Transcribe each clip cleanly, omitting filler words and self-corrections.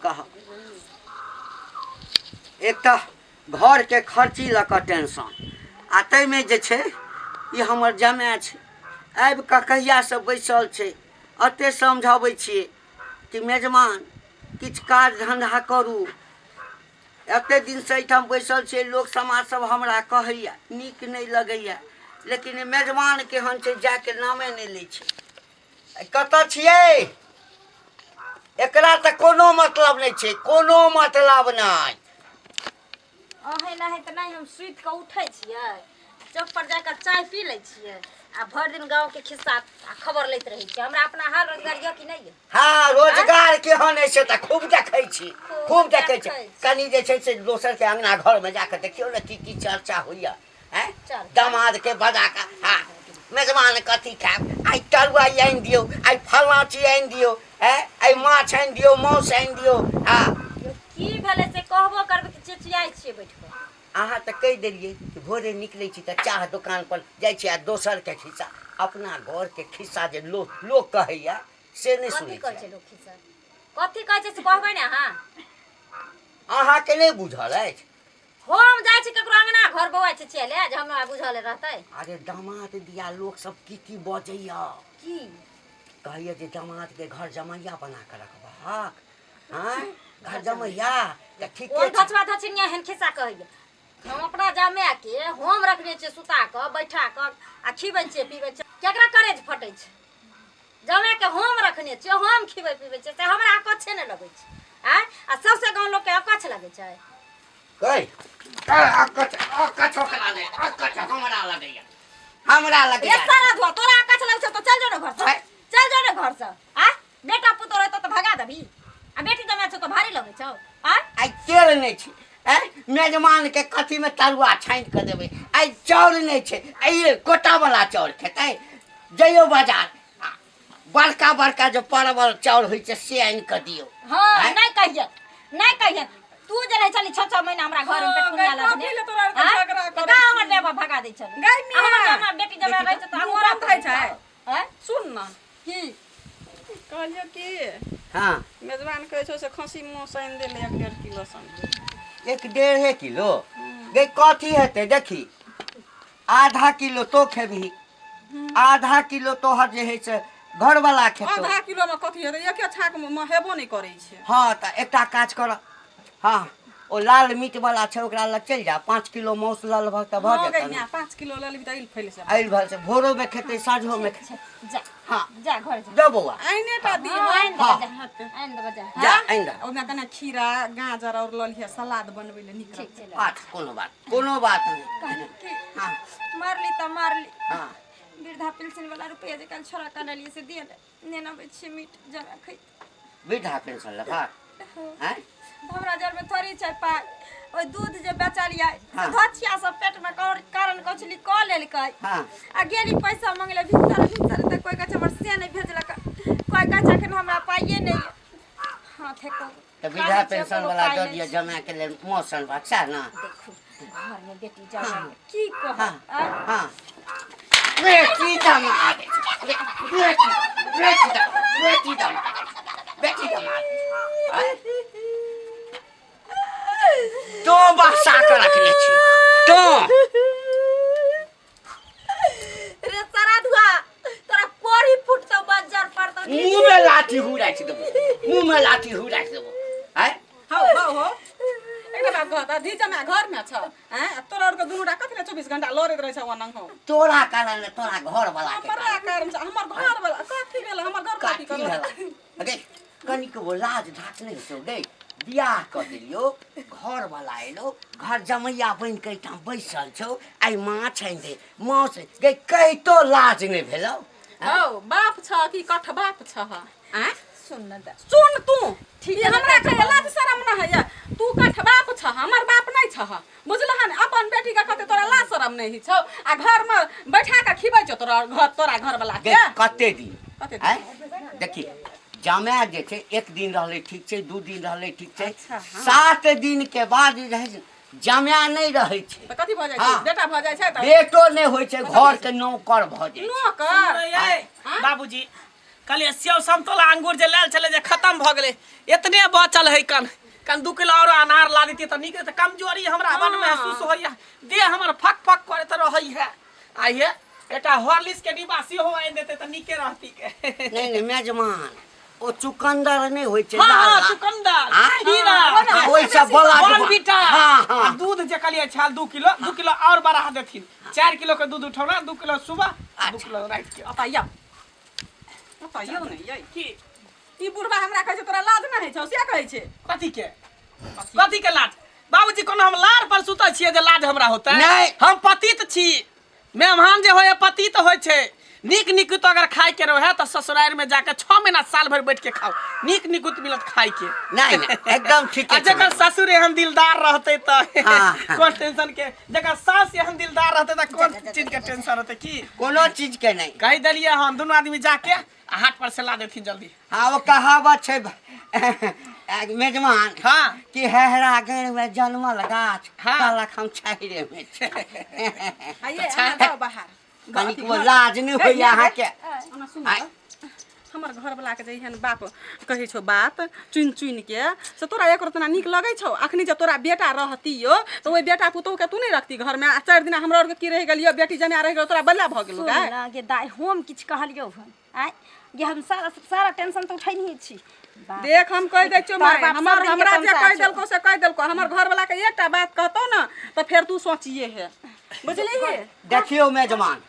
कह एक तऽ घरके खर्ची लऽ कऽ टेंशन आ ताहिमे जे छै ई हमर जमाए छै आबि कऽ कहियासँ बैसल छै एतेक समझबै छियै कि मेजबान किछु काज धन्धा करू एतेक दिनसँ एहिठाम बैसल छियै लोक समाज सब हमरा कहैए नीक नहि लगैए लेकिन मेजबान केहन छै जायके नामे नहि लै छै कतऽ छियै एकरा तऽ कोनो मतलब नहि छै कोनो मतलब नहि। अहें नहि तऽ नहि, हम सुति कऽ उठै छियै, चौक पर जाकऽ चाय पी लै छियै आ भरि दिन गाँवके खिस्सा आ खबर लैत रहै छियै। हमरा अपना हाल रोजगार यऽ कि नहि यऽ? हँ, रोजगार केहन अछि से तऽ खूब देखै छी, खूब देखै छी। कनि जे छै से दोसरके अङ्गना घरमे जाकऽ देखियौ ने की की चर्चा होइए। हैं, दामाद के बजा कऽ, हाँ, मेजबान कथी खायब? आइ तरुआ आनि दियौ, आइ फलाँ चीज आनि दियौ, हैं, आइ माछ आनि दियौ, मांस आनि दियौ। हाँ। की भेलै से कहबो करबै कि चिचियाइ छियै बैठ कऽ? अहाँ तऽ कहि देलियै कि भोरे निकलै छी तऽ चाह दोकान पर जाइ छी आ दोसरके खिस्सा, अपना घरके खिस्सा जे लोक लोक कहैया से नहि कथी सुनै कहै छै छियै। लोक खिस्सा कथी कहै छै से कहबै ने अहाँ? अहाँके नहि बुझल अछि? हम जाइ छी ककरो अंगना घर बौआइ छी चले जे हमरा बुझल रहतै? अरे, दामाद दिया लोक सब की की बजैया। की कहैया जे दामाद के घर जमैया बना के रखबहक। आँय, घर जमैया तऽ ठीके कोन छै। धचवा धचिनिया एहन खिस्सा कहैया? हम अपना जमाए के हम रखने छियै, सुता कऽ बैठा कऽ आ खिबै छियै पीबै छियै। केकरा करेज फटै छै? जमाए के हम रखने छियै, हम खिबै पीबै छियै, से हमरा अकच्छे नहि लगै छै। आँय, आ सौंसे गाँव लोकके अकच्छ लगै छै? गई अकछ अकछ ओकरा नहि, अकछ हमरा लगैया, हमरा ए लगैया। सारा धुआ, तोरा अकच्छ लगै छौ तऽ चल जो ने घरसँ। आँय? चल जो ने घरसँ। आँय, बेटा पुतोह रहतौ तऽ भगा देबही आ बेटी जमाए छौ तऽ भारी लगै छौ? आँय? आइ तेल नहि छै, आँय, मेजबानके कथीमे तरुआ छानि कऽ देबै? आइ चाउर नहि छै, आइ कोटावला चाउर खेतै? जइयौ बाजार, आ बड़का बड़का जे परवल चाउर होइ छै से आनि कऽ दियौ। हँ। आँय? नहि कहिए, नहि कहिए। तू जे रहै छली 6-6 महीना हमरा घर में पेटकुनिया गै, लदने, कथी ले तोरा आरके आँय? झगड़ा तऽ करै का छी? हमर माय बाप भगा दै छलै? गै आ हमर मियाँ। जमा बेटी जमा देखी रहै तऽ, छै तऽ मुँह अंगोरा बन्द होइ छै। आँय? सुन न। की कहलियौ कि हँ। मेजबान कहै छौ से खस्सी मांस आनि देले 1.5 किलो सन। एक डेढ़े किलो गे कथी हेतै? देखी, आधा किलो तो खेबही, आधा किलो तोहर जे हइ से घरवला खेतौ। आधा किलो मे कथी हेतै? एके छाक मे हेबो नहि करै छै। हँ, तऽ एकटा काज कर। हँ, ओ लाल मीट वाला छै, ओकरा लग चलि जा, 5 किलो मांस लऽ लेबहक तऽ भऽ हँ गै जेतौ ने। माय, 5 किलो लऽ लेबही तऽ अइल फैल से। आइल भऽ से भोरोमे खेतै, साँझोमे खेतै। जा। हँ। जा, घर जा। जा बौआ। आइने टा दी। हँ, आनि हँ। देबै जा, आनि देबै जा। जा, आनि दे। ओहिमे कने खीरा गाजर आओर लऽ लिहे, सलाद बनबै लए नीक ठीक रहतै। छै। अच्छा, कोनो बात, कोनो बात नहि। कहली कि हँ। मारली तऽ मारली। हँ। वृद्धा पेंशन वाला रुपया जे काल्हि छोड़ा कऽ लेलियै से दिअ ने, नेने अबै छियै मीट, जमा खैत। वृद्धा पेंशन लेबहक? आँय? हमरा जरमे थोड़ी छै पाइ। ओहि दूध जे बेचलियै से धचिया सब पेटमे कारण कौचली कऽ लेलकै। आ गेली पैसा मंगले भिनसर भिनसर तऽ कोइ कहै छै हमर से नहि भेजलक, कोइ कहै छै एखन हमरा पाइए नहि यऽ। हाथ एको तऽ वृद्धा पेंशन वाला दऽ दिअ जमा के लेल मौसम सएह ने। देखू, घरमे बेटी जमा की कहब? आँय? हँ, बेटी दमाद, बेटी, बेटी दमाद, बेटी दमाद, बेटी दमाद। आँय? तो बसा कऽ रखने छी तो। रे सारा धुआ, तोरा कोरी फुटतौ, बज्जर पड़तौ। मुँह में लाठी हुराकि देबो, मुँह में लाठी हुराकि देबो। आँय? हौ हौ हौ, एकटा बात कहत, धी जमा घर मे छ, आँय, आ तोरा आरके दुनू टा कथी ले 24 घंटा लड़ैत रहै छ ओनंग हौ? तोरा कारण ने, तोरा घर वाला के। हमरा कारण छै? हमर घर वाला कथी भेल? हमर घर वाला की कथी करलक? भेल गे? कनिक वो लाज ढाक नहि छौ गे? बियाह कऽ देलियौ, घर वाला एलो, घर जमैया बनि कऽ एहिठाम बैसल छौ, आइ माछ आनि दे, माछ गे, कहितो लाज नहि भेलौ? हौ, बाप छ कि कठ बाप छ? आँय? सुन न दा। सुन तू। ठीक ई है, हमरा बता। कहे लाज शरम न होइए? तू कठ बाप छ, हमर बाप नहि छ, बुझलह ने? अपन बेटी के कहते तोरा लाज शरम नहि होइ छौ आ घर में बैठा के खिबै छौ तोरा घर, तोरा घर वाला गे के। कते दिन? कते दिन? आँय? देखी, जमाए जे छै एक दिन रहलै ठीक छै, 2 दिन रहलै ठीक छै। अच्छा, हँ। 7 दिन के बाद जे रहै छै, जमाए नहि रहै छै। तऽ कथी भऽ जाइ छै? हँ। बेटा भऽ जाइ छै तऽ? बेटो नहि होइ छै, घर के नौकर भऽ जाइ छै। नौकर? यै बाबूजी। कहलियै सेब समतोला अंगूर जे लायल छलै जे खत्म भऽ गेलै एतने बचल है कन कन 2 किलो आरो अनार ला देतियै तऽ नीक रहतै। कमजोरी हमरा बड महसूस होइया, देह हमर फक फक करैत रहै है। आइये एकटा हॉर्लिक्स के डिब्बा सेहो आनि देतै तऽ नीके रहती के। नहि नहि मेजमान, ओ चुकंदर नहि होइ छै? हाँ। लाल हाँ। लाल। चुकंदर। आँय? खीरा। हाँ, ओहिसँ बला बॉर्नवीटा। हाँ हाँ आ दूध जे कहलियै छाल 2 किलो, 2 किलो और बढ़ा देथिन। 4 किलो के दूध उठौना, 2 किलो सुबह, 2 किलो राति के। अतऽ यौ, अतऽ यौ ने यै। की? ई बुढ़बा हमरा कहै छै तोरा लाज नहि होइ छौ, से कहै छै। कथी के, कथी के लाज बाबूजी? कोनो हम लार पर सुतै छियै जे लाज हमरा होतै? नहि। हम पतित छी। मेहमान जे होय पतित होइ छै। नीक निकुत अगर खाय के रहे तऽ ससुरारि में जाके 6 महीना साल भरि बैठ के खाओ, नीक निकुत मिलत खाय के। नहि नहि, एकदम ठीक। आ जकर ससुर एहन दिलदार रहतै तऽ कोन टेंशन के? जकर सास एहन दिलदार रहतै तऽ कोन चीज के टेंशन होतै की? कोनो चीज के नहि। कहि देलियै हम, दुनू आदमी जाके आ हाट पर से ला देथिन जल्दी। हाँ, वो कहावत छै मेजमान कि हेहरा गण में जनमल गाछ कहलक हम छाहरे में छी। आइए अहाँ जाउ बाहर। कनिक वो लाज नहि होइया अहाँके? ओना सुन, हमर घरवला के जे एहन बाप कहै छौ बात चुनि चुनि के, से तोरा एक रतना नीक लगै छौ? अखनी जे तोरा बेटा रहतियो तऽ ओहि बेटा पुतोहु के तू नहि रखती घरमे? आ 4 दिना हमरा आरके की रहि गेलियो, बेटी जमाए रहि गेलो, तोरा बल्ला भऽ गेलो। सुन गाय ना गे दाइ, हम किछु कहलियौ हन? आँय गे, हम सारा सारा टेंशन तऽ उठैनही छी। बाप। देख, हम कहि दै छियौ तोहर माय, बाप हमर सब दिन के हमरा जे तमसा कहि छौ। देलको से कहि देलको। हमर घरवला के एकटा बात कहतौ ने तऽ फेर तू सोचिए हे, बुझलिही? देखियौ मेजमान,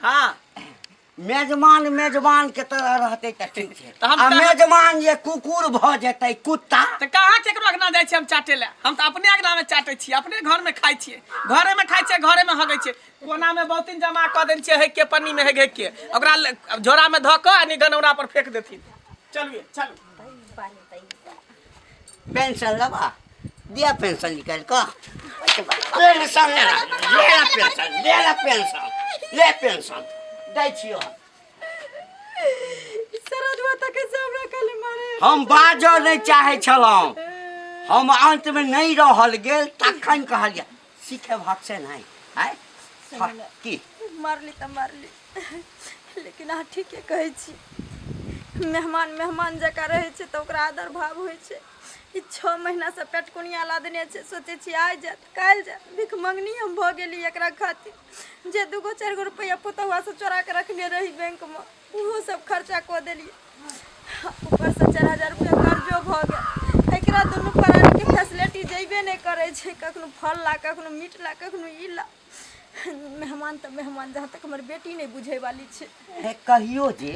मेजमान मेजमान के तरह रहतै तऽ ठीक छै। तऽ हम आ मेजमान जे कुकुर भऽ जेतै, कुत्ता। तऽ कहाँ केकरो अंगना जाइ छियै हम चाटे लए? हम तऽ अपने अंगना में चाटे छियै, अपने घर में खाइ छियै, घरे में खाइ छियै, घरे में हगै छियै। कोना में बहुत दिन जमा कऽ देने छियै, हेक के पन्नी में हेक हेक के ओकरा झोरा में धऽ कऽ आ गनौरा पर फेंक देथिन। चलू चलू। पेंशन लेबा? दिया पेंशन निकालि कऽ। पेंशन ले ला, ले ला पेंशन, ले ला पेंशन, ले पेंशन दै छियौ हम। सरोजवा तक से हमरा खाली मारे। हम बाजऽ नहि चाहै छलहुँ, हम अन्तमे नहि रहल गेल तखन कहलियै। सीखेबहक से नहि आँय? सुनू ने। की? मारली तऽ मारली, लेकिन अहाँ ठीके कहै छी, मेहमान मेहमान जकाँ रहै छै तऽ ओकरा आदर भाव होइ छै। ई 6 महीनासँ पेटकुनिया लादने छै, सोचै छी आइ जायत काल्हि जायत। भिख मंगनी हम भऽ गेली एकरा खातिर। जे दूगो चारि गो रुपैआ पुतहुआसँ चोरा कऽ रखने रही बैंकमे, ओहो सब खर्चा कऽ देलियै। ऊपरसँ 4000 रुपैआ कर्जो भऽ गेल। एकरा दुनू प्राणीके फैसिलिटी जैबे नहि करै छै। कखनो फल ला, कखनो मीट ला, कखनो ई ला। मेहमान तऽ मेहमान, जहाँ तक हमर बेटी नहि बुझै वाली छै। हे, कहियो जे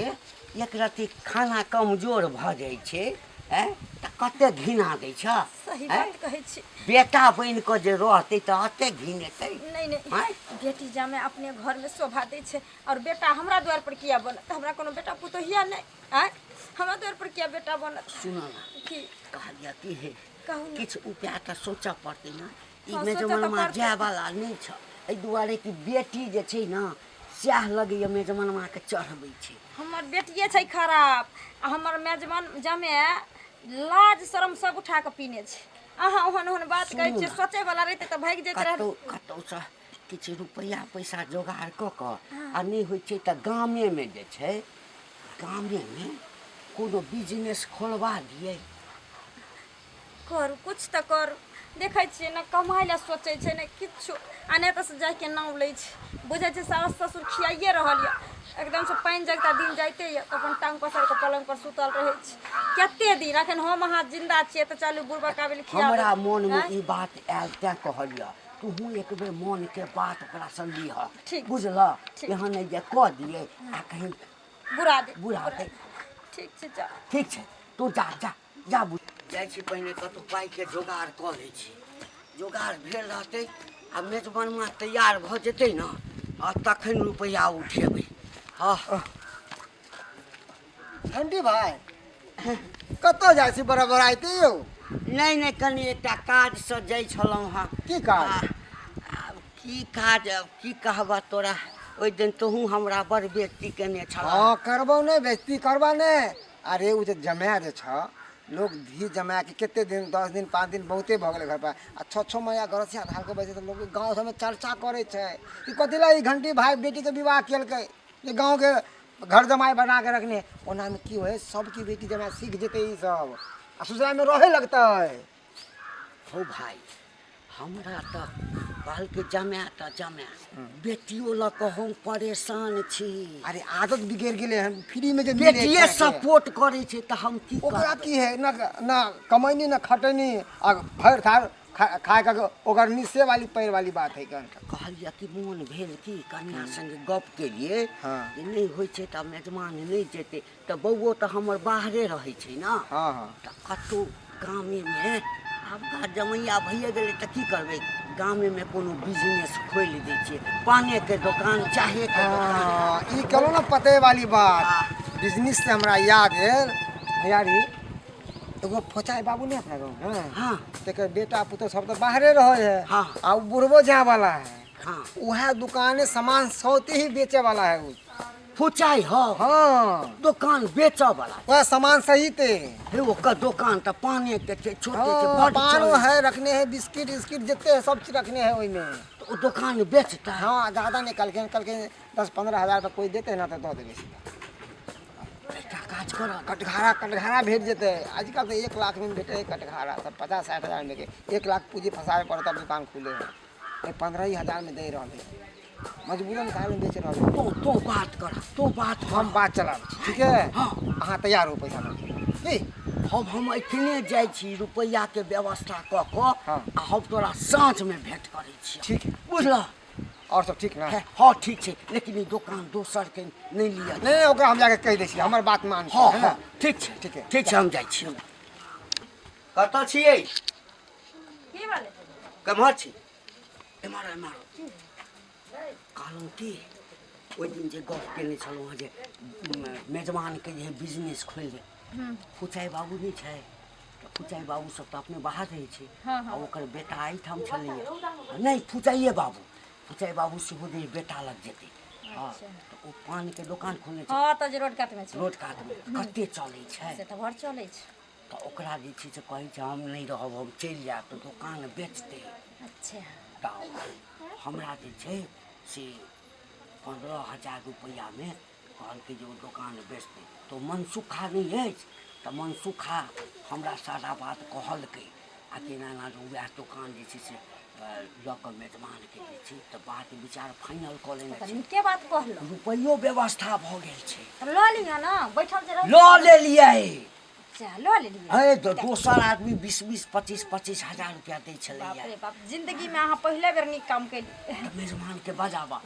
एक रत्ती खाना कमजोर भऽ जाइ छै ऐं तऽ कते घिना दै छ। सही ऐं? बात कहै छी। बेटा बनि कऽ जे रहतै तऽ एते घिनेतै? नहि नहि। आँय? बेटी जामे अपने घरमे शोभा दै छै, और बेटा हमरा द्वार पर किया बनत? हमरा कोनो बेटा पुतोहिया नहि? आँय, हमरा द्वार पर किया बेटा बनत? सुन ने। की? कहलियै की हे। कहू ने। किछु उपाय तऽ सोचऽ पड़तै ने। ई हाँ, सोचऽ तऽ मेजमनमा पड़तै। जायवला नहि छ, एहि दुआरे कि बेटी जे छै ने सएह लगैए मेजमनमाके चढ़बै छै। हमर बेटिए छै खराब आ हमर मेजबान जमे लाज शरम सब उठा कऽ पीने छै। अहाँ ओहन ओहन बात कहै सुनू छियै। ने। सोचै वाला रहितै तऽ भागि जाइत रहै। कतहु कतहुसँ किछु रुपैआ पैसा जोगाड़ कऽ कऽ आ नहि होइ छै तऽ गामेमे जे छै, गामेमे कोनो बिजनेस खोलबा दियै। करू, किछु तऽ करू। देखै छियै ने, कमाइ लए सोचै छै ने किछु, आ नहि तऽ जाइके नाम लै छै। बुझै छै सास ससुर खियाइए रहल यऽ। एकदमसँ पानि जगता दिन जाइते यऽ तऽ अपन टाँग पसारि कऽ पलङ्गपर सुतल रहै छै। कते दिन एखन हम अहाँ जिन्दा छियै तऽ चलू बुढ़बा काबिल खिया। हमरा मोनमे ई बात आयल तैँ कहलियऽ। तूहूँ एक बेर मोनके बात ओकरासँ लिहऽ। ठीक। बुझलऽ? ठीक। एहन नहि जे कऽ दियै आ कहीं बुरा दे। बुरा दे। ठीक छै, जा। ठीक छै, तू जा जा जा। जाइ छी, पहिने कतहु पाइके जोगाड़ कऽ लै छी। जोगाड़ भेल रहतै आ मेजबनमा तैयार भऽ जेतै ने, आ तखन रुपैआ उठेबै। हँ। घंटी भाई, कतऽ जाइ छी बराबर आइते यौ? नहि नहि, कनि एकटा काजसँ जाइ छलहुँ हँ। की काज? आब की काज, आब की कहबह तोरा। ओहि दिन तोहूँ हमरा बड़ बेइज्जती केने छलह। हँ, करबौ नहि बेइज्जती, करबा नहि। अरे ओ जे जमाए जे छ, लोक धी जमाए के कते दिन, 10 दिन 5 दिन बहुते भऽ गेलै घर पर, आ 6-6 महीना गरसिया धार के बैसे तऽ लोक गाँव सबमे चर्चा करै छै कि कथी लए ई घंटी भाई बेटीके विवाह केलकै, जे गाँवके घर जमाई बना के रखने ओना में की होय सबकी बेटी जमाई सीख जेतै ई सब आ ससुराल में रहे लगतै। हो भाई, हमरा तऽ कहलकै जमाए तऽ जमाए, बेटियो लऽ कऽ हम परेशान छी। अरे आदत बिगड़ गेलै हन फ्री में जे मिले बेटिए खाके। सपोर्ट करै छै तऽ हम की ओकरा करबै? की है ना ना कमैनी ना खटैनी आ भरि थार खा के ओकर निसे वाली पैर वाली बात है कन। कहलियै कि मोन भेल कि कनिया संगे गप केलियै जे नहि होइ छै तऽ मेजमान नहि जेतै, तऽ बौओ तऽ हमर बाहरे रहै छै ने। हाँ हाँ। तऽ कतहु गामेमे आब का जमैया भइए गेलै तऽ की करबै, गामेमे कोनो बिजनेस खोलि दै छियै, पानेके दोकान चाहेके दोकान। हाँ, ई कहलहुँ ने पते वाली बात। बिजनेस से हमरा याद आयल भैयारी, एगो फोचाइ बाबू नहीं अपना गाँव में? हाँ। तेकर बेटा पुतोह सब तऽ बाहरे रहे है। हाँ। आ उ बुढ़बो जाए वाला है। हाँ। उहे दुकाने सामान सौते ही बेचे वाला है उ। फुचाइ हो? हाँ। दोकान बेचऽ वाला। वह सामान सहित है। हे ओकर दोकान तऽ पाने के छै, छोटे छै। हाँ, बड पानो चलै। है रखने है, बिस्किट इस्किट जितने है सब चीज रखने है ओहिमे। तऽ ओ दोकान बेचतै? हाँ, ज्यादा नहीं कहलखिन, कहलखिन 10-15 हजार रुपया कोई देते ना तऽ दऽ देबै सीधा। एकटा काज कर, कटघारा कटघारा भेट जेतै। आजकल तऽ 1 लाख में भेटे है कटघारा, तऽ 50-60 हजार में के 1 लाख पूंजी फंसाबे पड़त तब दुकान खुले है। नहीं 15 ही हजार में दे रहल है, मजबूरन कारण बेच रहल है। तू बात कर, तू बात कर। हम बात चलाबै छी, ठीक है? हाँ। अहाँ तैयार हो पैसा लऽ के की? हम एखने जाइ छी रुपैआके व्यवस्था कऽ कऽ। हाँ। आ हम तोरा साँझमे भेँट करै छी। ठीक है। बुझलह? और सब ठीक ना? हाँ ठीक छै, लेकिन ई दोकान दोसरके नहि लिअ। नहीं नहीं, ओकरा हम जाके कहि दै छी, हमर बात मान। हाँ। है ना? हाँ ठीक छै। ठीक है। ठीक छै, हम जाइ छी। कतऽ छियै? की भेलै? केम्हर छी? एम्हर एम्हर। कहलहुँ की, ओहि दिन जे गप केने छलहुँ हँ जे मेजबानके जे बिजनेस खोलि दे, फुचाइ बाबू नहि छै तऽ फुचाइ बाबू सब तऽ अपने बाहर रहै छै आ ओकर बेटा एहिठाम छलैए। नहि, फुचाइए बाबू, फुचाइ बाबू सेहो जे बेटा लग जेतै। हँ, तऽ ओ पानके दोकान खोलने छै। हँ, तऽ जे रोड कातमे छै। रोड कातमे कते चलै छै। से तऽ बड़ चलै छै। तऽ ओकरा जे छै से कहै छै हम नहि रहब, हम चलि जायब, तऽ दोकान बेचतै। अच्छा। तऽ हमरा जे छै से 15,000 रुपैआमे कहलकै जे ओ दोकान बेचतै। तऽ मनसुखा नहि अछि, तऽ मनसुखा हमरा सारा बात कहलकै आ कि एना एना उएह दोकान जे छै से लऽ कऽ मेजबानके जे छै तऽ बात विचार फाइनल कऽ लेने तऽ छै। नीके बात कहलहुँ। रुपैयो व्यवस्था भऽ गेल छै। तऽ लऽ लिअ ने, बैठल जे रहै। लऽ लेलियै। अच्छा, लऽ लेलियै। हे तऽ दोसर आदमी 20-20 25-25 हजार रुपया दै छलैया। बाप रे बाप, जिंदगी में अहाँ पहिले बेर नीक काम केलियै। तऽ मेजबानके बजाबा,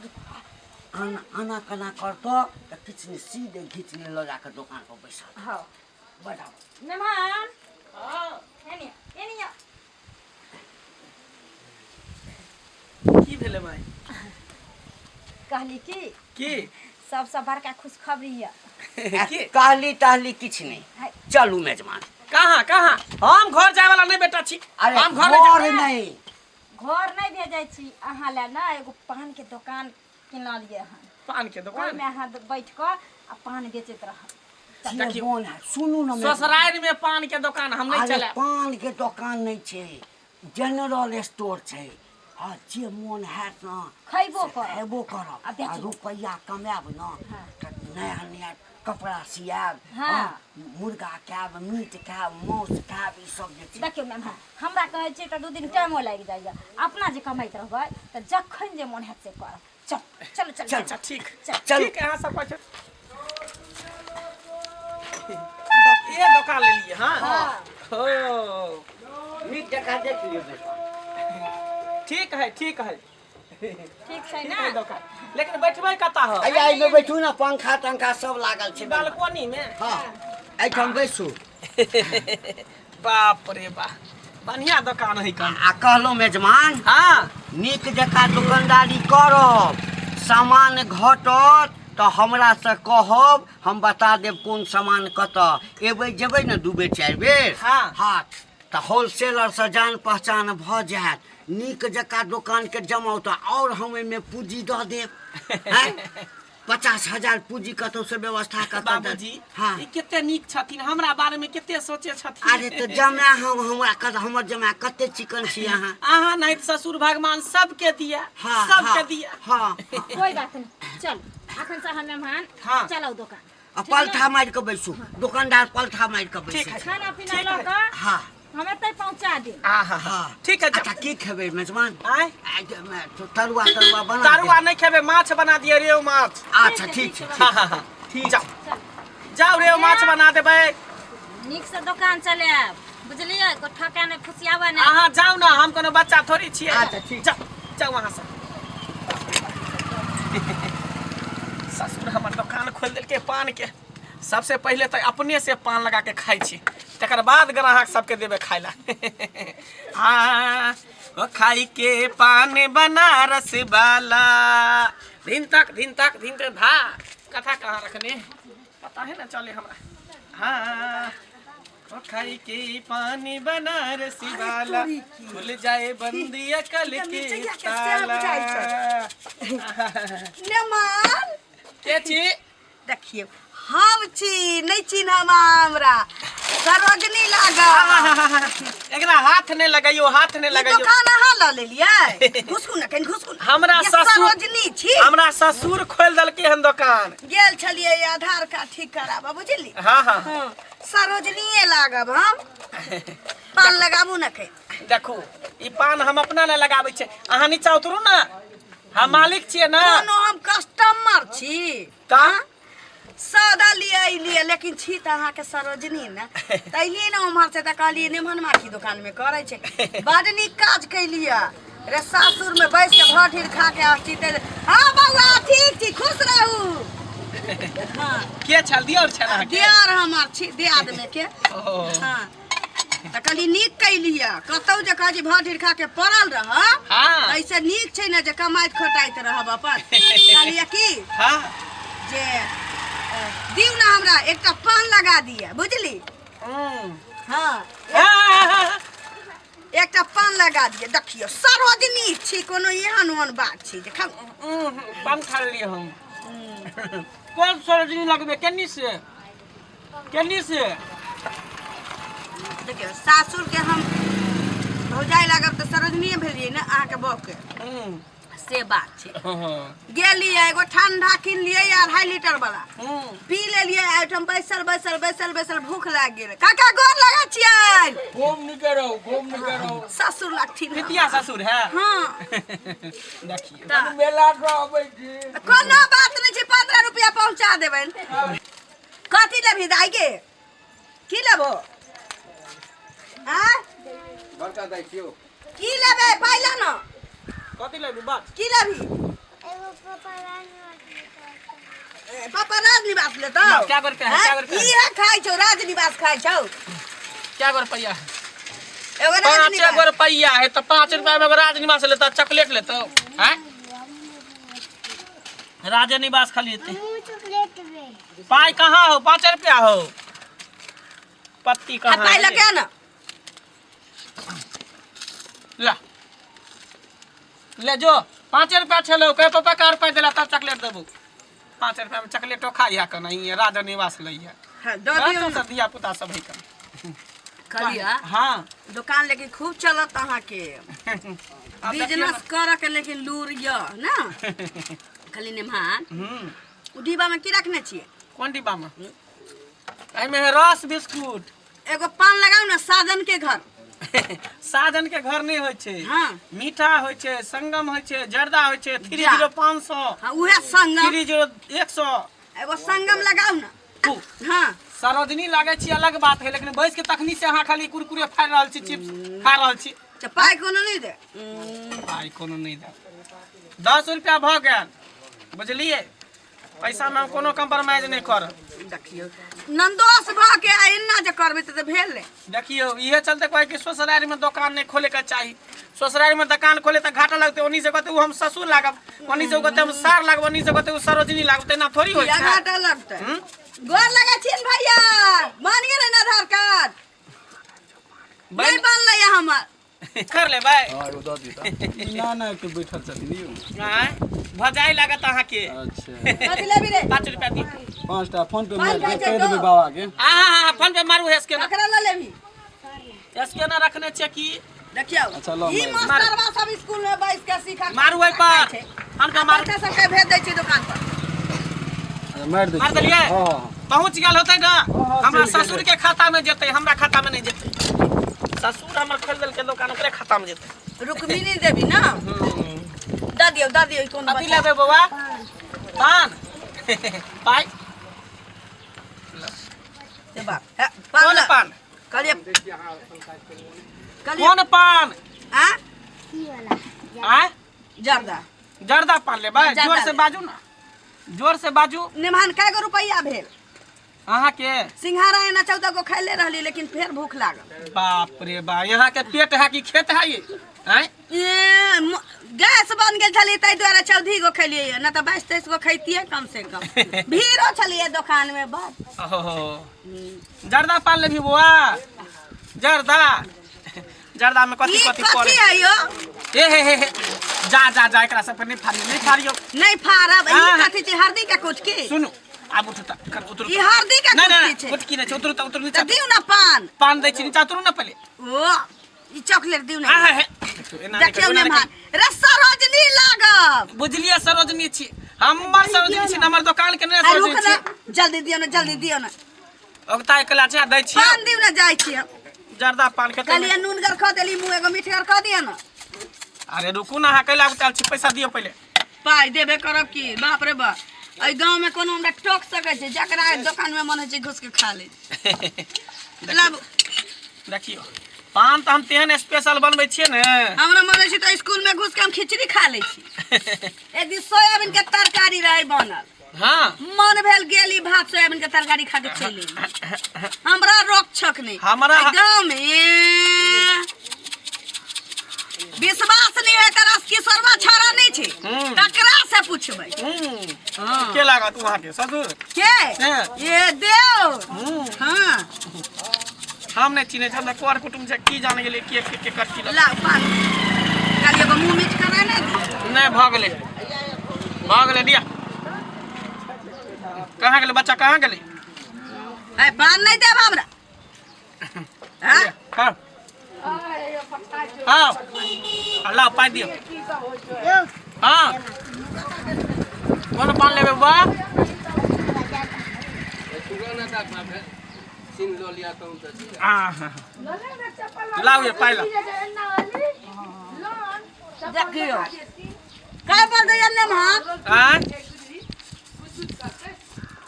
आना आना केना करतऽ तऽ किछु नहि, सीधे घीचने लऽ जाकऽ दोकान पर बैसा। हाँ। बजाबा। मेहमान एनी एनी। की भेलै माय? कहली की की सबसँ बड़का खुशखबरी यऽ। की? कहली तहली किछु नहि। है। चलू मेजबान। कहाँ कहाँ? हम घर जाय वाला नहीं बेटा छी। अरे हम घर नहीं घर नहि। घर नहि भेजै छी अहाँ लए ने, एगो पान के दोकान किनलियै हन। पान के दोकान? ओहिमे अहाँ बैठ कऽ आ पान बेचैत रहब। जे देखियौ। मोन है, सुनू ने मेजबान। ससुरारि में पान के दोकान हम नहीं अरे चलायब। पान के दोकान नहि छै, जनरल स्टोर छै। हँ, जे मोन हैत ने खयबो से करब। खयबो करब आ आ बेचबो। रुपैआ कमायब ने तऽ नया नया कपड़ा सियाब। हाँ। मुर्गा खायब, मीट खायब, मांस खायब, ई सब जे छै। देखियौ मैम, हमरा कहै छियै तऽ 2 दिन टाइमो लागि जाइए। अपना जे कमाइत रहबै तऽ जखन जे मोन हैत से करब। चल चल चल। अच्छा ठीक। चलू। ठीक है, अहाँ सब कहै छी ये दोकान लेलिए? हाँ हो। नीक जकाँ देख लियौ मेजबान। ठीक है, ठीक है। ठीक छै। ठीक ने है दोकान, लेकिन बैठबै कतऽ हो? अइया एहिमे बैठू ने, पंखा तंखा सब लागल छै। बालकोनी में? हाँ, एहिठाम बैसू। बाप रे बा, बढ़िया दोकान है कन। आ कहलहुँ मेजमान, हाँ। नीक जकाँ दोकानदारी करब, सामान घटत तऽ हमरासँ कहब, हम बता देब कोन सामान कतऽ। एबै जेबै ने 2 बेर 4 बेर। हाँ। हाँ, तऽ होलसेलरसँ जान पहचान भऽ जायत। नीक जकाँ दोकानके जमाउ तऽ आओर हम एहिमे पूँजी दऽ देब। आँय? 50,000 पूँजी कतौसँ व्यवस्था कऽ कऽ बाबूजी। हाँ। ई कते नीक छथिन, हमरा बारे में कते सोचे छथिन। अरे तऽ जमाए हम हमरा हमर जमाए कते चिकन छी अहाँ। अहाँ नहीं तऽ ससुर भगवान सबके दिया। हाँ। सबके हाँ, दिया। हाँ। कोई बात नहीं, चल। अखन से हम मेहमान हाँ। चलाउ दोकान। आ पलथा मारि कऽ बैसू, दोकानदार पलथा मारि कऽ ठीक बैसू। है। खाना पीना लऽ कऽ हाँ हम एतै पहुँचा देब। आहा हाँ। ठीक है। अच्छा, की खेबै मेजबान? आय तरुआ तरुआ बना तरुआ देब। नहीं खेबै, माछ बना दिए, रेहू माछ। अच्छा ठीक छै। हाँ हाँ हाँ, जाओ जाओ, रेहू माछ बना देबै। नीक से दोकान चलायब, बुझलियै? कोइ ठका नहि, फुसियाबै नहि। अहाँ जाउ ने, हम कोनो बच्चा थोड़ी छियै। अच्छा, ठीक। जाउ जाउ अहाँ सब। ससुर हमर दोकान खोलि देलकै पान के। सबसे पहिले तऽ अपने से पान लगा के खाइ छी, तकर बाद ग्राहक सबके देबै खाइ ला। हाँ, ओ खाई के पान बनारस वाला, धिन तक धिन तक धिन तक धा। कथा कहाँ रखने पता है ना चले हमरा। हाँ, ओ खाई के पानी बनारसी वाला, खुल जाए बंदी अकल के ताला। नेमान के छी? देखियौ, हम छी, नहि चिन्हब हमरा? सरोजनी लागल। एकरा हाथ नहि लगैयो, हाथ नहि ई लगैयो। दोकान अहाँ लऽ लेलियै? घुसकू ने कनि, घुसकू ने। हमरा ये ससुर सरोजनी छी। हमरा ससुर खोलि देलकै हन दोकान। गेल छलियै आधार कार्ड ठीक कराबऽ, बुझली? हाँ हाँ। हँ, सरोजनीये लागब हम। पान लगाबू ने कनि। देखू, ई पान हम अपना नहि लगाबै छियै। अहाँ नीचा उतरू ने, हम मालिक छियै ने। कोनो हम कस्टमर छी तऽ सौदा लिए अयलियै, लेकिन छी तऽ अहाँके सरोजनी ने, तऽ अयलियै ने उम्हर से, तऽ कहलियै नेमन माखी दोकानमे करै छै। बड नीक काज कैलियै रे, सासुरमे बैस के भर ढीर खा के हँसीते। हाँ बौआ, ठीक छी, खुश रहू। हाँ। के छल? दियर छल अहाँके? दियर हमर छी, दियादमे के। ओ। हाँ, तऽ कहली नीक कैलियै। कतौ जे कहै छी भर ढीर खा के पड़ल रह, हाँ। ऐसे नीक छै ने जे कमाइत खटाइत रहब अपन। कहलियै की हाँ जे दियौ ने हमरा एकटा पान लगा दिअ, बुझली? हाँ। हाँ। एकटा पान लगा दिअ। देखियौ, सरोजनी छी, कोनो एहन ओहन बात छी जे खाउ। पान खा लेलियै हम। कोन सरोजनी लगबै? केन्नी से, केन्नी से? देखियौ, सासुरके हम भौजाइ लागब तऽ सरोजनीए भेलियै ने अहाँके बहूके। से बात छै। गेलियै, एगो ठंडा किनलियै 2.5 लीटर वाला, पी लेलियै। एहिठाम बैसल बैसल बैसल बैसल भूख लागि गेल। काका, गोर लगै छियै। घूम निके रहो, घूम निके रहो। ससुर लगथिन। पितिया ससुर है। हाँ। देखियौ, तऽ मेला से अबै छी। कोनो बात नहि छै, 15 रुपया पहुँचा देबनि। कथी लेबही दाइ गे? की लेबो आँय? बड़का दाइ छियौ। की लेबै? पाइ ला न। कथी लेबही बात? की लेबही? ए, पापा राजनिवास लेतौ। क्या गो रुपया है? क्या गो रुपया है? इहे खाइ छौ, राजनिवास खाइ छौ। क्या गो रुपया है? एगो 5 गो राजनिवास। रुपया है तो 5 रुपया में एगो राजनिवास लेता, चॉकलेट लेता हैं? राजनिवास खाली लेते। पाई कहाँ हो? 5 रुपया हो। पत्ती आ कहाँ पाइ है? लगे न। ला ले जो, 5 रुपया छलो। कहे पापा का रुपया दिला तब चॉकलेट देबू। 5 रुपया में चॉकलेटो खाइया के नहीं, राजनिवास लइया। हाँ, दऽ दियौ ने। धिया पुता सब है कन। कहलियै हाँ। दोकान लेकिन खूब चलत अहाँके। आब देखियौ। बिजनेस करऽ के लेकिन लूर यऽ ने। कहली नेमहान, ने। ओ डिब्बा में की रखने छियै? कोन डिब्बा में? एहिमे है रस बिस्कुट। एगो पान लगाउ ने साजन के घर। साजन के घर नहीं होइ छै। हाँ। मीठा होइ छै, संगम होइ छै, जर्दा होइ छै, थ्री जा। जीरो 500। हाँ, उहे संगम। Three zero 100। एगो संगम लगाउ ने। हाँ। सरोजनी लागै छी अलग बात है, लेकिन बैस के तखनी से अहाँ खाली कुरकुरे फाड़ि रहल छी, चिप्स खा रहल छी। तऽ पाइ कोनो नहि दे? पाइ कोनो नहि दे। 10 रुपया भऽ गेल, बुझलियै? पैसामे हम कोनो कम्प्रोमाइज नहि करब। देखियौ, नन्दोस भऽ के आ एना जे करबै तऽ भेल ने। देखियौ, इहे चलते कहै कि ससुरारिमे दोकान नहि खोलेके चाही। ससुरारिमे दोकान खोले तऽ घाटा लगतै। ओनी से कहतै ओ हम ससुर लागब, ओनी से ओ कहतै हम सार लागब, ओनी से कहतै ओ सरोजनी लागब। तेना थोड़ी होइ किया छै? घाटा लगतै? हम्म? गोर लगै छियनि भैया। मान गेलै ने आधार कार्ड? नहि बनलै हमर। कर लेबै। हाँ, एगो दऽ दियौ तऽ। ना ना के बैठल छथिन यौ। आँय, भजाइ लागत अहाँके। अच्छा। कथी लेबी रे? 5 रुपया दियौ। 5टा फोन पे पाँच मारि टा कहि देबै दो। बाबा के। आहा, फोन पे मारू। हे, स्कैनर। ककरा लऽ लेबी? स्कैनर रखने छियै की? देखियौ। अच्छा, लऽ ई मारि। मास्टरवा सब स्कूल में बैस के सीखा मारू ओहि पर। छै। फोन पे मारू। बच्चा सबके भेज दै छी दुकान पर। मारि दै मारि देलियै? हँ। पहुँच गेल होतै ने? हँ, हमरा चलि गेलै। ससुर के खाता में जेतै, हमरा खाता में नहीं जेतै। ससुर हमर खोलि देलकै दोकान, ओकरे खाता में जेतै। रुक्मिणी देवी ना दऽ दियौ, दऽ दियौ। ई कोन कथी बच्चा? लेबै बौआ? पान पाइ। हे बाप, हे, पान कोन ल- पान? कहलियै, कहलियै। कोन पान? आ आय? जर्दा। जर्दा पान लेबै? जर्दा जोर से लेबै। बाजू ना, जोर से बाजू। निमहान, कए गो रुपैआ भेल? अहाँके सिंघाड़ा एना 14 गो खैले रहली, लेकिन फेर भूख लागल। बाप रे बा, यहाँ के पेट है कि खेत है ये? आँय? ए, गैस बन गेल छलै, ताहि दुआरे 14 गो खेलियै, नहि तऽ 22 23 गो खैतियै कम से कम। भीड़ो छलियै दोकान में बड़। ओहो, जर्दा पान लेबही बौआ? जर्दा, जर्दा में कथी ई कथी कथी पड़े? है यौ? ए हे हे हे, जा जा जा, एकरा सब पर नहीं फाड़ियो, नहीं फाड़ियो। नहि फाड़ब। ई हाँ। कथी छै? हरदी के कुटकी? सुनू, आब उठू तऽ कर, उतरू। ई हरदी के नहीं नहीं। कुटकी छै। कुटकी नहीं छै, उतरू तऽ, उतरू नीचा। तऽ दियौ ने पान। पान दै छी, नीचा उतरू ने पहिले। ओ ई चॉकलेट दियौ ने। आ हे हे, देखियौ, एना नहि देखियौ करू, एना ने नहि भान रे, सरोजनी लागब। करू। बुझलियै, सरोजनी छी हमर, सरोजनी छी ने हमर दोकान के। नहि आ रुक सरोजनी ने छी। जल्दी दियौ ने, जल्दी दियौ ने। ओकता एकला छै, दै छी। पान दियौ ने, जाइ छी हम। जर्दा पान खेतै? कहलियै नूनगर खा देली मुँह, एगो मीठगर खा दिअ ने। अरे रुकू ने, अहाँ कैला उताल छी? पैसा दियौ पहिले। पाइ देबे करब की? बाप रे बाप, एहि गाँवमे कोनो हमरा टोक सकै छै? जकरा दोकानमे मन होइ छै घुसि के खा ले। लाबू। देखियौ, पान तऽ हम तेहन स्पेशल बनबै छियै ने। हमरा मन होइ छै तऽ स्कूलमे घुसि के हम खिचड़ी खा लै छी। एक दिन सोयाबीन के तरकारी रहै बनल। मन भेल गेली, भात सोयाबीन के तरकारी खा के चलि एली। हमरा रोक छक नहि। एहि गाँवमे विश्वास नहि है तऽ रस किशोरवा छाड़ा नहि छै, तकरा से पुछबै। के लागत वहाँ के ससुर? के? हाँ। ये देव, हाँ। हम नहि चिन्है छी, हमरा कर कुटुम्ब छै की जाने गेलियै के के के कर की ला पान। काल्हि एगो मुँह मीठ करा नहि दी। नहि, भऽ गेलै, भऽ गेलै। दिया, कहाँ गेलै बच्चा, कहाँ गेलै? है, पान नहि देब हमरा, हाँ? हाँ हाँ, आ लाओ, पाइ दियौ। हाँ, कोन पान लेबै बा? हाँ, लाओ ये पाइ लाओ। देखियौ, काय बोल दैया नेमहा? आँय,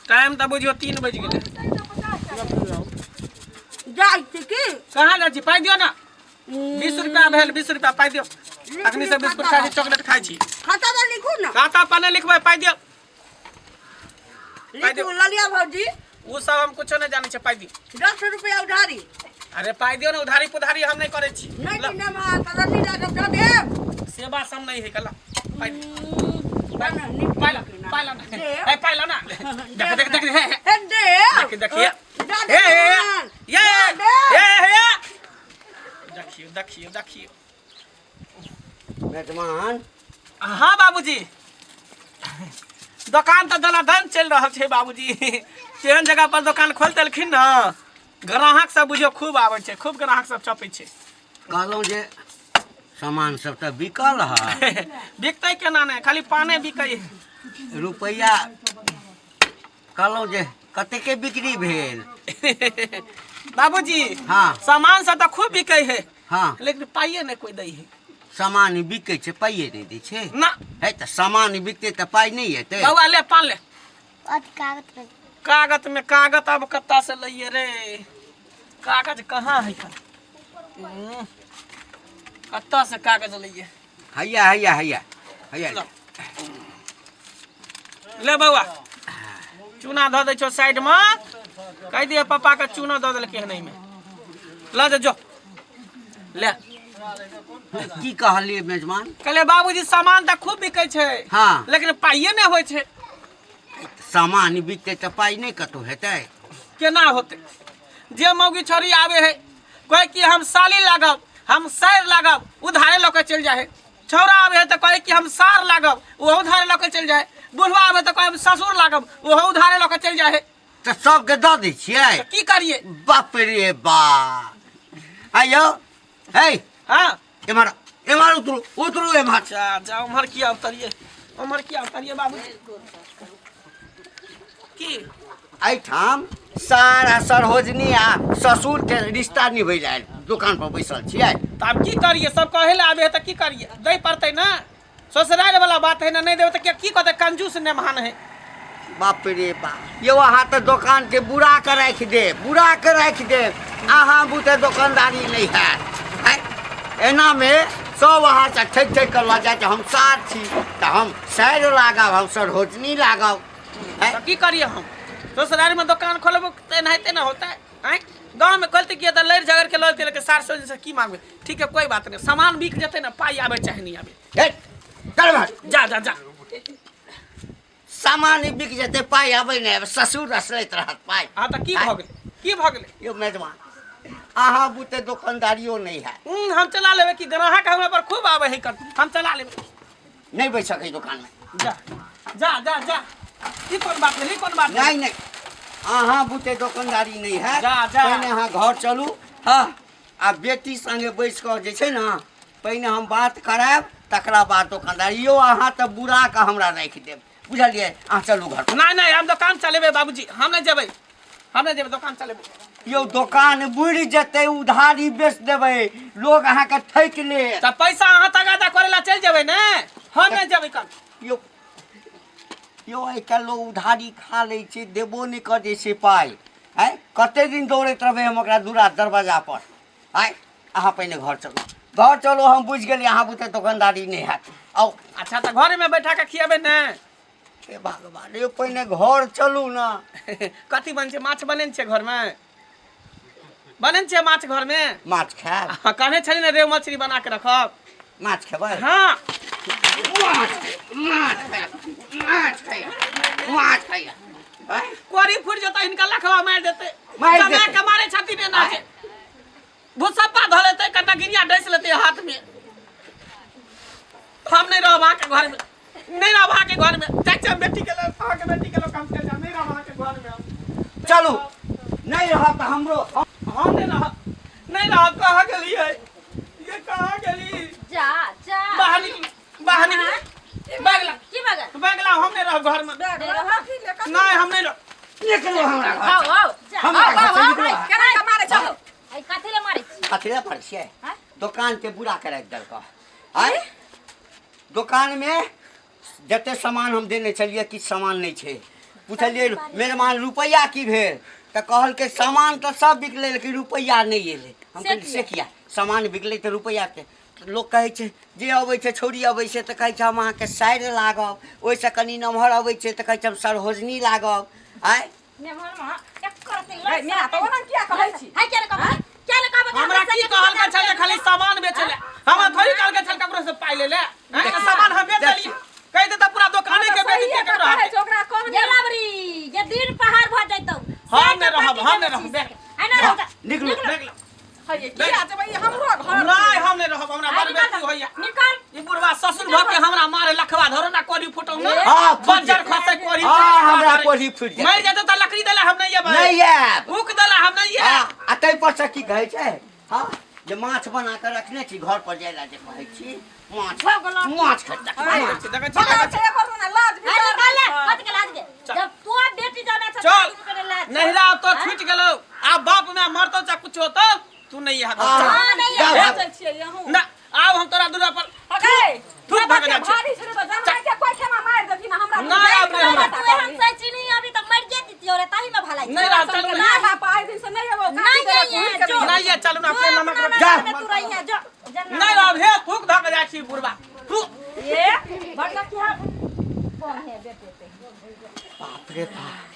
टाइम तऽ बुझियौ 3 बजि गेलै। जाइ छी की? कहाँ जाइ छी? पाइ दियौ ने। 20 रुपया भेल, 20 रुपया पाइ दियौ। अखनी से बिस्कुट खाइ छी, चॉकलेट खाइ छी। खाता पर लिखू ने। खाता पर नहि लिखबै, पाइ दियौ, पाइ दियौ। लिखू ललिया भौजी। ओ सब हम कुछो नहि जानै छियै, पाइ दियौ। 10 रुपया उधारी। अरे पाइ दियौ ने, उधारी पुधारी हम नहि करै छी। नहि दी नेमहा तऽ रद्दी लागब, दऽ देब। सेवा सब नहि है कला, पाइ दियौ। पाइ ला, पाइ ला ना। ए, पाइ ला ना। देख देख देख, हे हे। हे देव। देख, देखिए। दऽ दे हे हे। भगवान। ये। दऽ दे। हे हे, देखियौ देखियौ देखियौ। मेजमान। हाँ बाबूजी, दोकान तऽ दनादन चलि रहल छै बाबूजी। तेहन जगह पर दोकान खोलि देलखिन ने, ग्राहक सब बुझियौ खूब आबै छै, खूब ग्राहक सब चपै छै। कहलहुँ जे सामान सब तऽ बिकल है? बिकतै केना नहि, खाली पाने बिकै। रुपैआ कहलहुँ जे कतेके बिक्री भेल? बाबूजी। हाँ। सामान सब तऽ खूब बिकै है। लेकिन पाइए नहि कोइ दै है। सामान बिकै छै, पाइए नहि दै छै? ना। है तऽ सामान बिकतै तऽ पाइ नहि एतै? बौआ, ले पान ले। कागज में कागज अब कत्ता से लइए रे? कागज कहाँ है? कत्ता से कागज लइए? हैया हैया हैया हैया। लो। ले बौआ, चूना धऽ दै छौ साइड में। कहि दियै पापा के, चूना दऽ देलकै हन एहिमे। लऽ जा, जो ले। की कहलियै मेजमान? कहले बाबूजी, सामान तऽ खूब बिकै छै। लेकिन पाइए नहि होइ छै। सामान बिकतै तऽ पाइ नहि कतहु हेतै? केना होतै? जे मौगी छोरी आवे है, कहे कि हम साली लागब, हम सैर लागब, उधारे लऽ के चलि जाइ है। छौड़ा आवे है तऽ कहे कि हम सार लागब, ओहो उधारे लऽ के चलि जाइ है। बुढ़वा आवे तऽ कहे हम ससुर लागब, ओहो उधारे लऽ के चलि जाइ है। तऽ सबके दऽ दै छियै? तऽ की करियै? बाप रे बाप, आइयो है। एम्हर एम्हर उतरू, उतरू एम्हर। अच्छा, जा, उम्हर किया उतरियै? उम्हर किया उतरियै बाबूजी? की एहिठाम सारा सरहोजनी आ ससुर के रिश्ता निभै लए दोकान पर बैसल छियै। तऽ आब की करियै, सब कहै लए आबै है तऽ की करियै, दै पड़तै ने, ससुराल वाला बात है ना, नहीं देबै तऽ की कहतै, कंजूस नेमान है। बाप रे बाप, यौ अहाँ तऽ दोकान के बुरा के राखि देब, बुरा के राखि देब, अहाँ बुते दोकानदारी नहि हैत। एनामे सब अहाँसँ ठकि ठकि कऽ लऽ जायत, हम सार छी तऽ हम सारि लागब, हम सरहोजनी लागब। तऽ की करियै हम, ससुराल में दोकान खोलबो तऽ एनाहिते ने होतै। आँय गाँव में खोलते किया तऽ लड़ि झगड़ि के लऽ लेतै, लेकिन सार सोझ से की मांगबै। ठीक है कोई बात नहीं, सामान बिक जेतै ने, पाइ आबै चाहे नहीं आबै। चल भाग। जा जा जा, सामान बिक जेतै, पाइ आबै नहि आबै, ससुर असलैत रहत पाइ। हाँ तऽ की भऽ गेलै, की भऽ गेलै? यौ मेजबान, अहाँ बुते दोकानदारियो नहि हैत। हम चला लेबै कि, ग्राहक हमरा पर खूब आबै है, हम चला लेबै। नहि बैस सकै दोकानमे। जा जा जा जा, ई कोन बात भेलै, ई कोन बात? नहीं नहीं, अहाँ बुते दोकानदारी नहि हैत। जा, जा। पहिने अहाँ घर चलू। हाँ, आ बेटी संगे बैस कऽ जे छै ने पहिने हम बात करायब, तकरा बाद दोकानदारी। यौ अहाँ तऽ बुरा कऽ हमरा राखि देब, बुझलियै? अहाँ चलू घर पर। नहीं नहीं, हम दोकान चलेबै बाबूजी, हम नहीं जेबै, हम नहीं जेबै, दोकान चलेबै। यौ दोकान बुड़ि जेतै, उधारी बेच देबै, लोग अहाँके ठकि लेत। तऽ पैसा अहाँ तगादा करै ला चलि जेबै ने, हम नहीं जेबै कन। यौ यौ, आइ काल्हि लोग उधारी खा लै छै, देबो नहि करै छै पाइ। आँय कते दिन दौड़ैत रहबै हम ओकरा दूरा दरवाजा पर? आँय अहाँ पहिने घर चलू, घर चलू, हम बुझि गेलियै अहाँ बुते दोकानदारी नहि हैत। आउ। अच्छा तऽ घरेमे बैठा कऽ खिएबै ने? हे भगवान, यौ पहिने घर चलू ने। कथी बन छै? माछ बनेने छै घरमे? बनेने छै माछ घरमे? माछ खायब? हाँ, कहने छली ने रेहू मछली बना के रखब। माछ खेबै? हाँ। माछ माछ माछ खाइए, माछ खाइए। कोरी फुटि जेतै, हिनका लखवा मारि देतै। मारि जमा देतै। के मारै छथिन एना के भुसप्पा धऽ लेतै, कनिटा गिरिया डसि लेतै हाथमे। हम नहि रहब अहाँके घरमे, नहि रहब अहाँके घरमे। जाइ छी हम बेटी के लग, अहाँके बेटी के लग हम चलि जायब, नहि रहब अहाँके घरमे हम। चलू, नहि रहब तऽ हमरो। हम नहि रहब, नहि रहब। कहाँ गेलियै ये, कहाँ गेली? जा जा, बाहर निकलू, बाहर निकलू, बैग ला। की बैग? बैग ला, हम नहीं रहब घर में। नहीं रहब? नहीं, हम नहीं रहब। निकलू हमरा घर। आओ आओ, जा। हमरा घर से निकलू। केना के मारै छहो? आई कथी ले मारै छी? कथी ले मारै छियै? आँय? दोकान के बुरा के राखि देलकऽ। आँय दोकान में जते सामान हम देने छलियै किछु सामान नहि छै। पुछलियै मेहमान रुपैआ की भेल, तऽ कहलकै सामान तऽ सब बिकलै लेकिन रुपैआ नहि एलै। हम से कहलियै से किया? किया? सामान बिकलै तऽ रुपैआ के लोक कहै छै जे अबै छै छौड़ी अबै छै तऽ कहै छै हम अहाँके सारि लागब, ओहिसँ कनि नमहर अबै छै तऽ कहै छै हम सरहोजनी लागब। आँय मेहमान महा एकर से गै, माय, तऽ ओना किया कहै छी? हाय, किया ने कहबै, किया ने कहबै? हमरा की कहलकै छल जे खाली सामान बेचै ले, हमरा थोड़ी कहलकै छल ककरो से पाइ ले ले। आँय, तऽ सामान हम बेच देलियै, कहि देतै पूरा दोकाने के बेच सहिए दियै तऽ ककरो कहै हाथे। छै, ओकरा कहने ये लाबरी, ये दिन पहाड़ भऽ जैतौ। हम नहि रहब, हम नहि रहब। बैग आइ नहि रहब। निकलू। बैग ला। हे, किया जेबै? ई हमरो घर। नहीं, हम नहीं रहब, हमरा आइ बड़ निकाल, बेटी होइया। निकाल। ई बुढ़वा ससुर भऽ के हमरा मारे लखवा धरो ना कोरी फुटौ ना। हाँ, फुटि बज्जर जेतै। खसै कोरी। हाँ, हमरा कोढ़ी फुटि जेतै। मरि जेतै तऽ लकड़ी देला हम नहीं एबै। नहि आयब। ऊक देला हम नहीं आयब। हाँ, आ ताहि पर से की कहै छै? हाँ, जे माछ बना कऽ रखने छी घर पर जाय लए जे कहै छी माछ माछ खेतै। देखै छी, देखै छी, बड़ा देखै छी। छै एकर ना लाज आइ विचार निकाल ले, नहि छै। कथी के लाज गे? जब तोर बेटी जाने छै, चल। दुनू के लाज छै। नहिरा आब तो छूटि गेलौ, आब बाप माय मरतौ चाहे कुछ होतौ तू नहीं यहाँ। हाँ, नहीं जाओ, ले जाओ। जाइ छियै यहूँ। ना, आब हम तोरा दूरा पर अगै, थूक बाबा भऽ के जाइ छै। भारी छै रे, तऽ जमाइ के कोइ खेमा मारि देथिन हमरा। नहि आब नहि हमरा। तू एहन सही नहीं, अभी तक मर दितियो रे, ताही में भलाई। नहीं रह, चलू ना बाप, आइ दिन से नहीं एबौ। नहीं काटी नहीं देलक, है, घुरि जो। के। नहीं ये चलू ना, अपने नमक रोटी। जा। में तू रही है, जो नहीं रह हे, थूक धऽ के जाइ छी बुढ़वा। थूक। ये बड़का की हाथ कौन है बेटे पे? बाप रे बाप,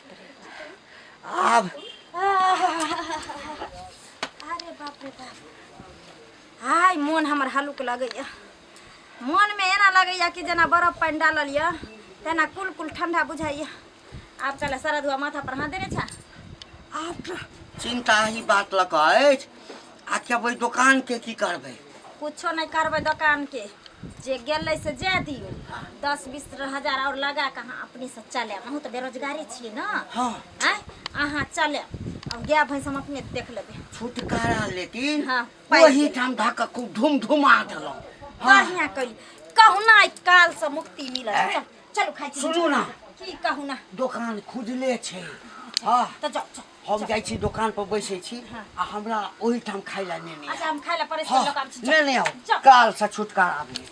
आब अरे बाप रे बाप, हाय मोन हमर हलुक लगैया। मोनमे एना लगैया कि जेना बरफ पानि डालल यऽ तेना कुल कुल ठंडा बुझाइया। आब चले सारा धुआ माथा पर हाथ देने छा। आब तऽ चिन्ता ही बात लऽ कऽ अछि, आ कि ओहि दोकान के की करबै? कुछो नहि करबै दोकान के, जे गेलै से जाय दियौ। 10-20 हजार और लगा कऽ अहाँ अपने से चलायब। अहूँ तऽ बेरोजगारी छियै ने। हाँ। आँय अहाँ चलायब, अब गाय भैंस हम अपने देख लेबै। छुटकारा लेकिन हाँ, पाइ ओही ठाम धऽ कऽ खूब धूम धुमा देलहुँ। हाँ। बढ़िआँ कैली, कहुना ई काल से मुक्ति मिलल। चल चलू खाइ छी। सुनू ना, की कहू ना। दोकान खुजले छै। हँ। तऽ जाउ जाउ। हम जाइ छी, दोकान पर बैसै छी आ हमरा ओहिठाम खाइ लए नेने अच्छा, हम खाइ लए पड़ै। हँ, लोक आबै छी। नेने आउ। जाउ। काल से छुटकारा भेल।